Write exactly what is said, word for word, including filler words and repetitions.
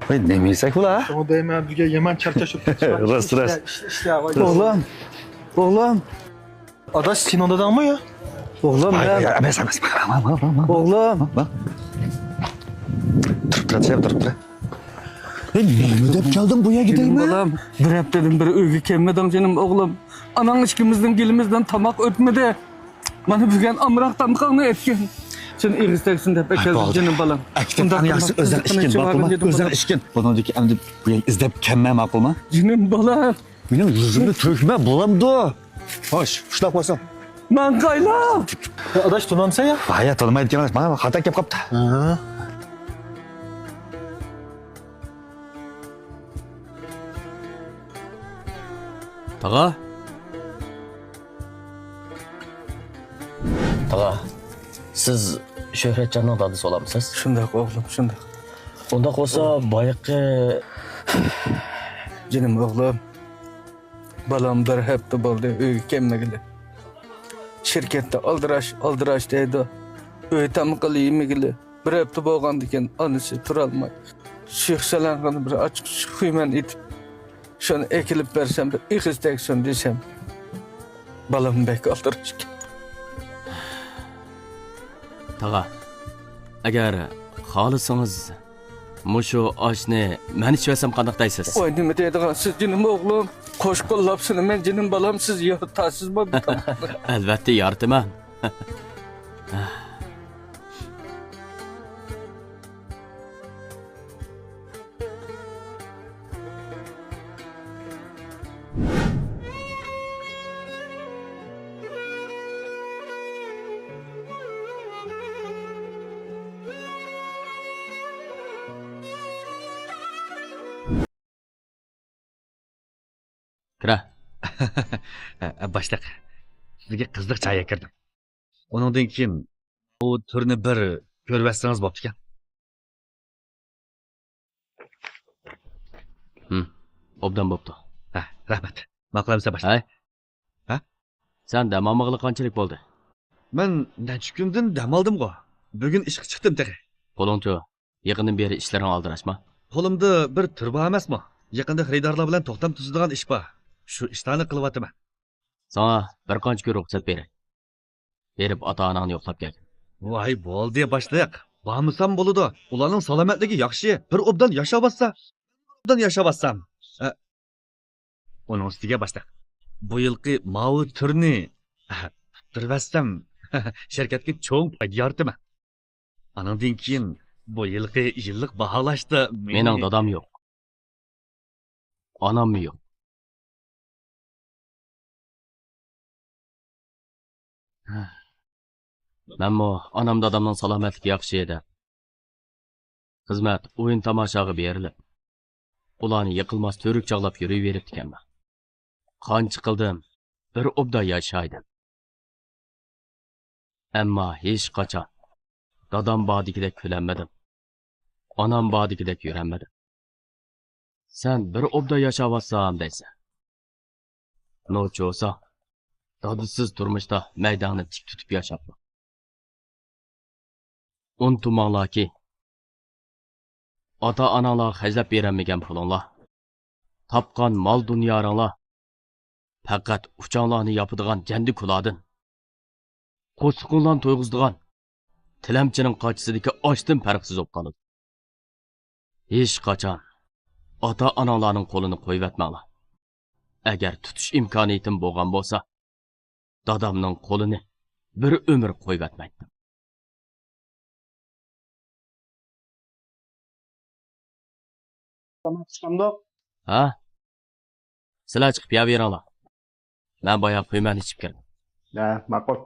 ۋاي، نېمە يېسەك بۇلار؟ شۇڭا دەيمەن، بىزگە يامان چارچاش بولۇپ كەتتى. راست، راست. ئوغلۇم، ئوغلۇم. ئاداش، سېنىڭ داداڭمۇ يا؟ ئوغلۇم، ۋاي، مەن ۋاي، ئەمەس، ئەمەس. ئوغلۇم. تۇرۇپ تۇر، تۇرۇپ تۇر. ھەي، نېمە دەپ كەلدىڭ بۇ يەرگە دەيمەن؟ بالام، بىر ھەپتىدىن بېرى ئۆيگە كەلمىدىڭ، جېنىم ئوغلۇم. ئاناڭ ئىككىمىزنىڭ گېلىمىزدىن تاماق ئۆتمىدى. مانا بۈگۈن ئامراق تامىقىڭنى ئەتكىن. سەن ئېغىز تەگسۇن دەپ ئەكەلدىم، جېنىم بالام. ئەكتىم، قېنى ياخشى، ئۆزۈڭ ئىچكىن، باقما. ئۆزۈڭ ئىچكىن. بۇنىڭدىكى ئەمدى بۇ يەرگە ئىزدەپ كەلمە، ماقۇلمۇ؟ جېنىم بالام. مېنىڭ يۈزۈمنى تۆكمە، بولامدۇ؟ خوش، خۇشلاپ قويسام. ماڭقايلا! ئاداش، تونامسەن يا؟ ھايا، تونىمايدىكەن، ماڭا خاتا كەپ قاپتۇ. ھە. تاغا. تاغا، سىز شۆھرەتجاننىڭ دادىسى بولامسىز؟ شۇنداق، ئوغلۇم، شۇنداق. ئۇنداق بولسا، بايىقى. جېنىم ئوغلۇم. بالام بىر ھەپتە بولدى ئۆيگە كەلمىگىلى. شىركەتتە ئالدىراش، ئالدىراش دەيدۇ. ئۆي تامىقىلا يېمىگىلى. بىر ھەپتە بولغاندىكىن ئانىسى تۇرالماي، شىخ سەلەڭگىنى بىر ئاچچىق قۇيىمەن ئېتىپ، شۇنى ئەكېلىپ بەرسەم، بىر ئېغىز تەگسۇن دېسەم، بالام بەك ئالدىراش ئىكەن. تاغا، ئەگەر خالىسىڭىز، مۇشۇ ئاشنى مەن ئىچىۋەرسەم قانداق دەيسىز؟ ۋاي، نېمە دەيدىغانسىز، جېنىم ئوغلۇم؟ قوش قوللاپ سۇنىمەن، جېنىم بالام، سىز يارىتاسىزمۇ؟ ئەلۋەتتە يارىتىمەن. كىرە. باشلىق، سىزگە قىزىق چاي ئەكىردىم. ئۇنىڭدىن كېيىن بۇ تۈرنى بىر كۆرۈۋەتسىڭىز بوپتىكەن. ھىم، ئوبدان بوپتۇ. ھە، رەھمەت. ماقۇل ئەمىسە، باشلىق. ھەي. ھە؟ سەن دەم ئالمىغىلى قانچىلىك بولدى؟ مەن نەچچە كۈندىن دەم ئالدىمغۇ. بۈگۈن ئىشقا چىقتىم تېخى. قولۇڭچۇ؟ يېقىندىن بېرى ئىشلىرىڭ ئالدىراشما؟ قولۇمدا بىر تۈر بار ئەمەسمۇ؟ يېقىندا خېرىدارلار بىلەن توختام تۈزىدىغان ئىش بار. شۇ ئىشلارنى قىلىۋاتىمەن. ساڭا بىر قانچە كۈن رۇخسەت بېرەي. بېرىپ ئاتا-ئاناڭنى يوقلاپ كەلگىن. ۋاي، بولدى باشلىق. بارمىسام بولىدۇ. ئۇلارنىڭ سالامەتلىكى ياخشى. بىر ئوبدان ياشاۋاتسا، ئوبدان ياشاۋاتسام. ئە، ئۇنىڭ ئۈستىگە باشلىق، بۇ يىلقى ماۋۇ تۈرنى ئۇتتۇرۇۋەتسەم، شىركەتكە چوڭ پايدا يارىتىمەن. ئانىڭدىن كېيىن بۇ يىلقى يىللىق باھالاشتا مېنىڭ دادام يوق. ئاناممۇ يوق. مەنمۇ ئانام دادامنىڭ سالامەتلىكى ياخشى دەپ، خىزمەت، ئويۇن تاماشاغا بېرىلىپ، ئۇلارنى يىقىلماس تۈۋرۈك چاغلاپ يۈرۈۋېرىپتىكەنمەن. قانچە قىلدىم، بىر ئوبدان ياشاي دەپ. ئەمما ھېچقاچان دادام باردىكىدەك كۈلەلمىدىم. ئانام باردىكىدەك يۈرەلمىدىم. سەن بىر ئوبدان ياشاۋاتسام دەيسەن. نوچى بولساڭ، دادىسىز تۇرمۇشتا مەيدەڭنى تىك تۇتۇپ ياشاپ بار. ئۇنتۇماڭلاركى، ئاتا-ئاناڭلارغا خەجلەپ بېرەلمىگەن پۇلۇڭلار، تاپقان مال-دۇنيالىرىڭلار پەقەت ئۇچاڭلارنى ياپىدىغان جەندىكۇلاردىن، قورسىقىڭلارنى تويغۇزىدىغان تىلەمچىنىڭ قاچىسىدىكى ئاشتىن پەرقسىز بولۇپ قالىدۇ. ھېچقاچان ئاتا-ئاناڭلارنىڭ قولىنى قويۇۋەتمەڭلار. ئەگەر تۇتۇش ئىمكانىيىتىم بولغان بولسا، دادامنىڭ قولىنى بىر ئۆمۈر قويۇۋەتمەيتتىم. تاماق ئىچقاندۇق؟ ھە؟ سىلەر چىقىپ يەۋېرىڭلار. مەن بايا قۇيمەن ئىچىپ كىردىم. ھە، ماقۇل.